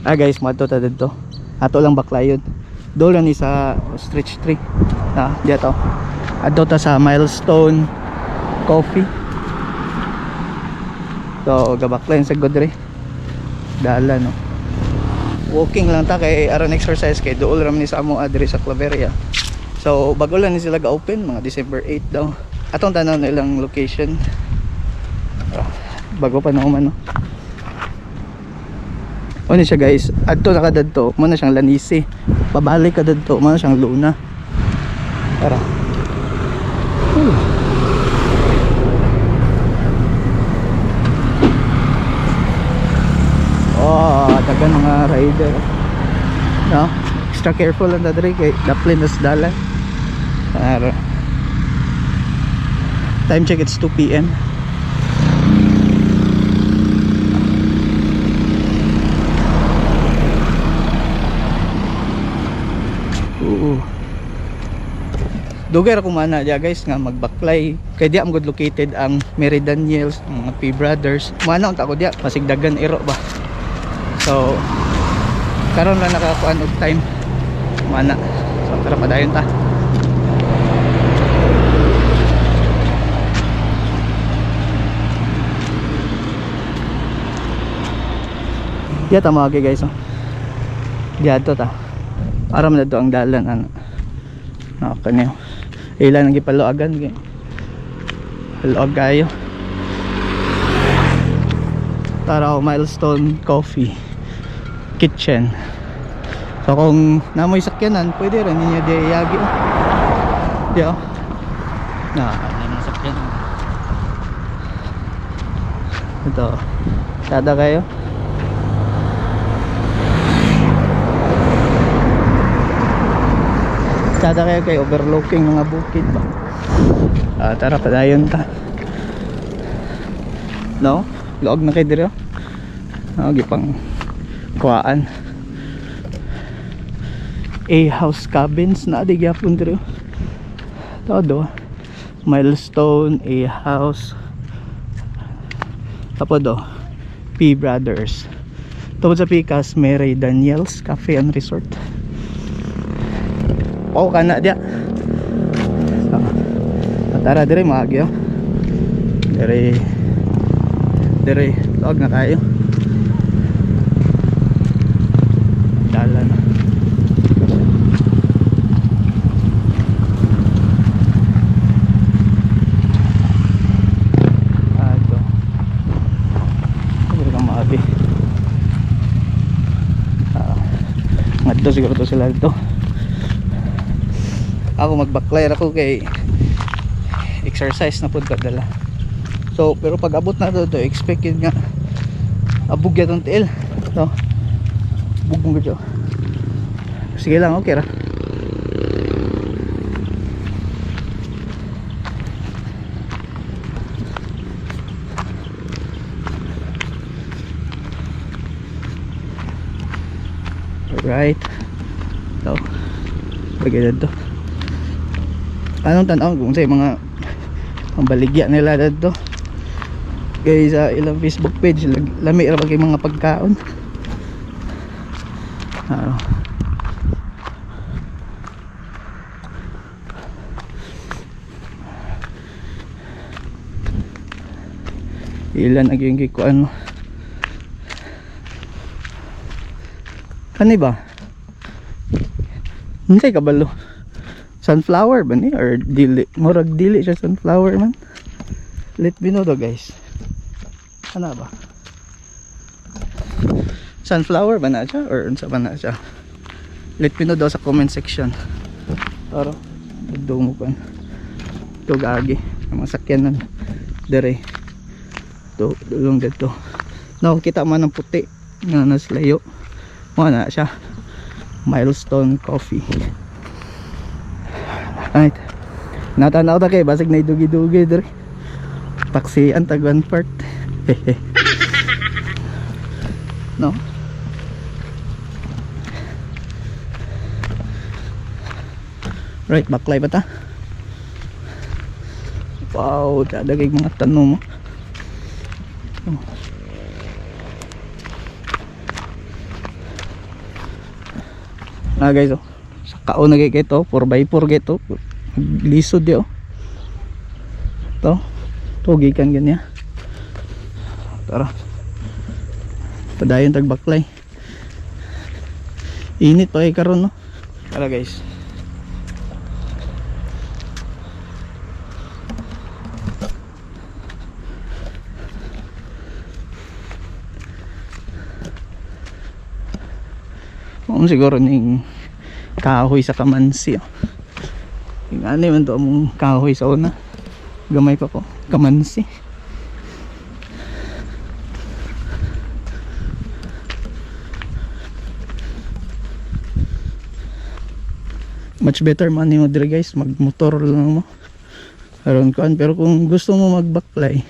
Ah guys, moadto ta didto. Ato lang baklayon. Doon lang ni sa stretch 3. Na, diya to. Adto ta sa Milestone Coffee. So, gabaklayon sa Godre. Dala, no. Walking lang ta kay aron exercise kay duol ra man ni sa amo diri sa Claveria. So, bago lang ni sila ga-open mga December 8 daw. Atong tanaw na ilang location. Ah, bago pa na no. Ano siya guys, adto na ka dadto, mo na siyang Lanisi. Pabalik ka dadto, mo na siyang Luna. Tara. Whew. Oh, dagan mga rider. No? Extra careful lang ta diri kay daplin nas dalan. Tara. Time check, it's 2 p.m. Oo. Dugay ra kumana diya guys nga magbaklay kay diya man gud located ang Mary Daniels, ang mga P Brothers. Mana unta ko diya, pasigdagan iro ba. So karon lang nakakuan og time mana. So tara, padayon ta. Diya ta mga guys, oh. Diya to ta. Para man to ang dalan ano. No, kanyo. Ilan ang gipaluagan kay. Paluag kayo. Tara, oh, Milestone Coffee Kitchen. So kung namoy sakyanan, pwede rin ninyo di iyagi, oh. Di oh. Na, Ano yung sakyan? Ito. Tada kayo. Tada kayo kay overlooking mga bukid ba. Ah, tara, padayon ta. No? Luog na kay diri, oh. Ah, gipang kuhaan. A house cabins na di gyapon diri, oh. Todo. Milestone, A house. Tapos do, P Brothers. Tungkol sa Picas, Mary Daniels Cafe and Resort. Oh, kana dia. So, tara dire mga agyo. Dire dire luag na kayo. Dala na. Ato. Siguro kang maabi. Ah, ngadto siguro to sila dito. Ako magbaklay ra ko kay exercise na pud kadala. So, pero pag abot na to, expected nga abog yatong tiil. No. Abog mo gud. Sige lang, okay ra. Alright. So, lagay dito. Anong tanaw kung sa mga ang baligya nila dito. Kay sa ilang Facebook page, lami ra ba kay mga pagkaon. Ano. Ilan ang yung gikuan mo? Kani ba? Hindi kabalo. Sunflower ba ni or dili? Murag dili siya sunflower man. Let me know do, guys. Ano ba? Sunflower ba na siya or unsa ba na siya? Let me know daw sa comment section. Tara, nagdumo pa. Ito gagi. Ang mga sakyanan dere. To, dulong dito. No, kita man ang puti nga naslayo. Mo na siya. Milestone Coffee. Right. Natanaw ta kay basig na dugi-dugi dere. Taxi ang tag one part. No? Right, baklay ba ta? Wow, dadagay mga tanong mo. Oh. Na guys, oh. Sa kaon na kay to, 4x4 kay to. Lisod di, oh. To. To gikan ganyan. Tara. Padayon tag baklay. Init pa kay karon, no. Tara, guys. Oo, siguro ning kahoy sa kamansi. Oh. Yung ano man to among kahoy sa una. Gamay pa ko. Kamansi. Much better man nimo dire, guys, magmotor lang mo. Aron kuan, pero kung gusto mo magbaklay,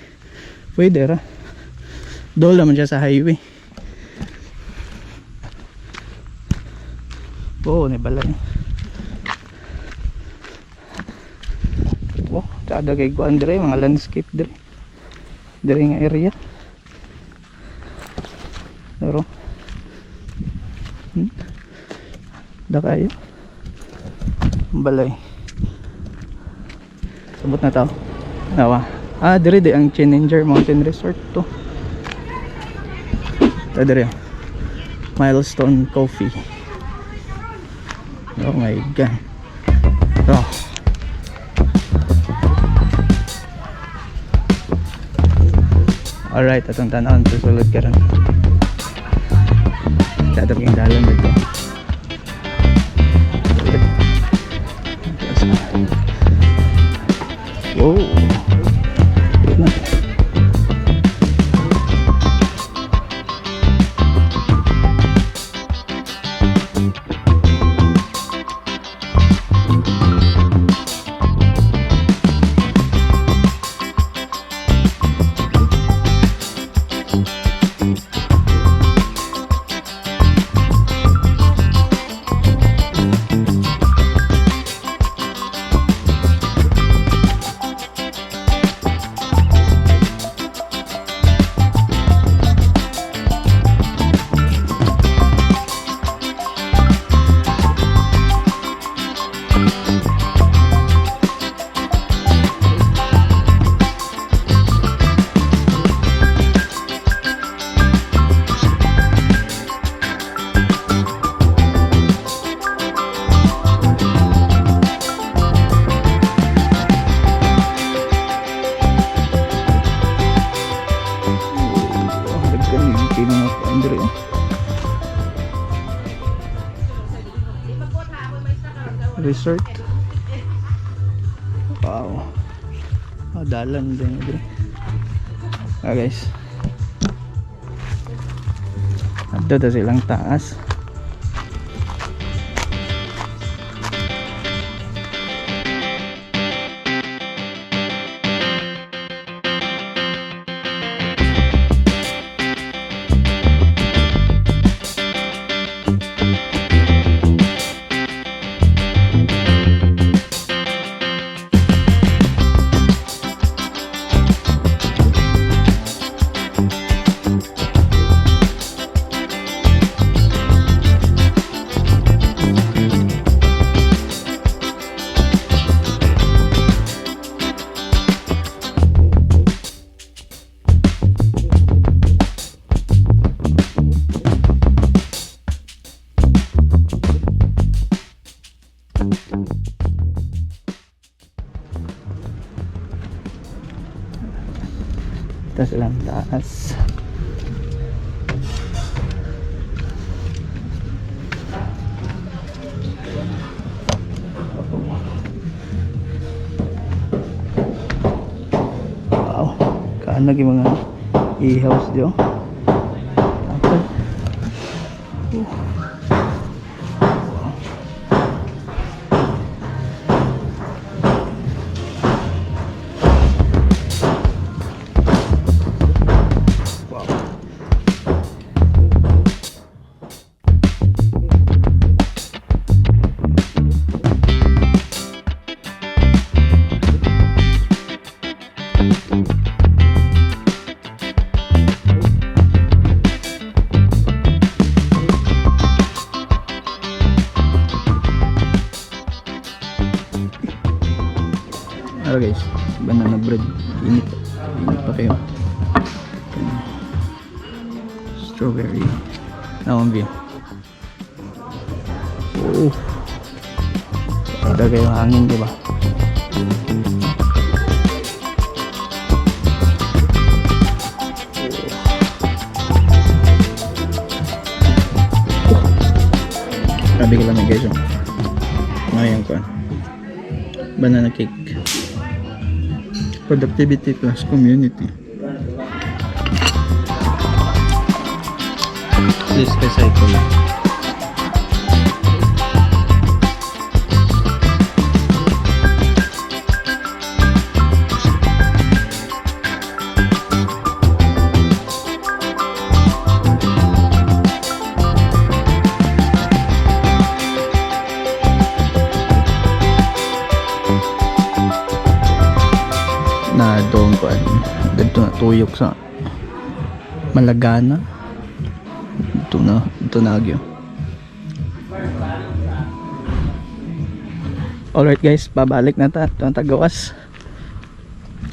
pwede ra. Dool naman siya sa highway. Oo, ni balay. Oh, tada kay kuan dire, mga landscape dire. Dire nga area. Pero Da kayo. Balay. Sabot na tao. Nawa. Ah, dire di ang Challenger Mountain Resort to. Ta dire. Milestone Coffee. Oh my God. Oh. Alright, atong tan-awon susulod karon. Dadap yung dalan dito. Sulod. Wow. Ito na. Oh, daghan yung kini mga kuan diri, oh. Resort. Wow. Oh, dalan din diri. Ah, guys. Adto ta silang taas. Ito silang taas. Wow. Kaanag yung mga e-house dito. Tapos. Wow. Wow. bread. Init. Init pa kayo. Strawberry. Naman view. Oh. Ada kayo hangin, di ba? Grabe ka lamig, guys. Oh. Ngayon ko. Banana cake. Productivity plus community. Please recycle. Na doon ko dito na tuyok sa Malagana ito na agyo. Alright guys, babalik na ta ito ang tagawas.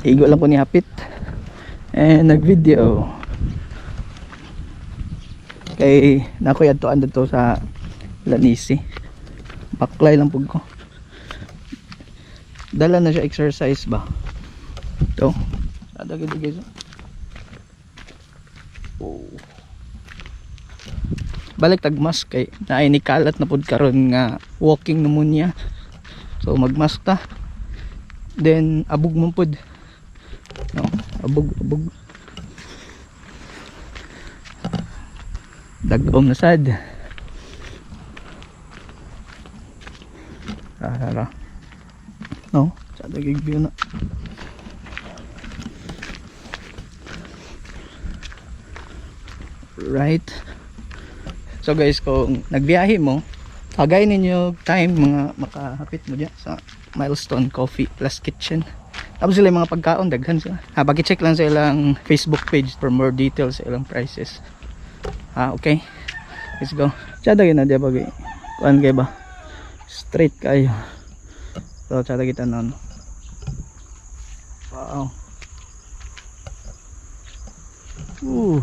Igo lang ko ni hapit and nag video kay nakoy adtoan dito sa Lanisi. Baklay lang pug ko, dala na siya exercise ba. Ito ada gitu, guys. Oh. Balik tag mask kay naay ni kalat na pud karon nga walking pneumonia, so magmask ta. Then abog man pud, no? Abog, abog, dag-om na sad. Tara, no, sa dagig view na. Right, so guys, kung nagbiyahe mo, tagay ninyo time mga makahapit mo dyan sa Milestone Coffee Plus Kitchen. Tapos sila yung mga pagkaon, daghan sila ha. Paki-check lang sa ilang Facebook page for more details sa ilang prices ha. Okay, let's go. Tsada na diya bagay kuan kay ba, straight kayo. So tsada kita nun. Wow. Ooh.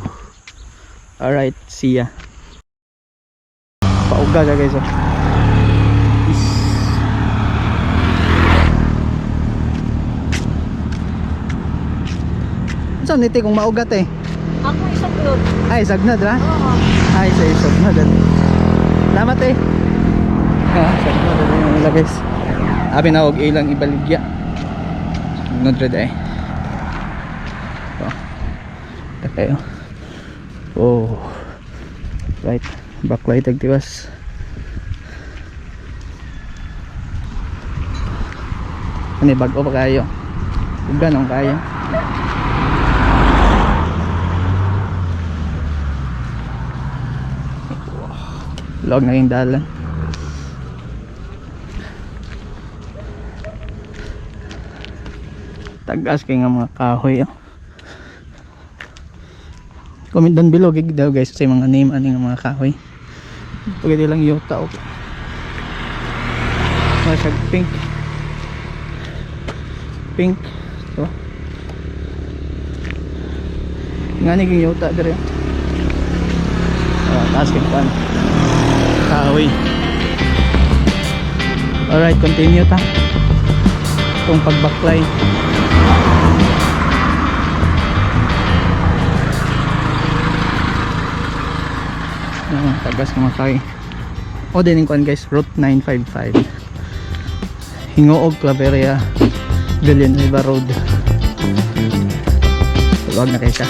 Alright, see ya. Pauga siya, guys, oh. Peace. Saan niti kung maugat eh? Ako isugnod. Ay, sagnod ha? Oo. Ay, sa sagnod. Salamat eh. Ha, sagnod na yung nila, guys. Abi na og ilang ibaligya. Sagnod red eh. Oh. Kayo. Oh. Right, backlight tagtiwas. Ano, bago pa kayo? Uga nang kayo. Log na yung dalan. Tagas kay nga mga kahoy, oh. Comment down below gig daw, guys, sa mga name ani nga mga kahoy. Pwede lang yuta, okay. Mga siyag pink. Pink. So. Nga ni ging yuta dire. Ah, taas kay pan. Kahoy. Alright, continue ta. Itong pagbaklay. Ah, tagas ng mga kahoy. O din kuan, guys, Route 955. Gingoog, Claveria, Villanueva Road. Luwag na kayo siya.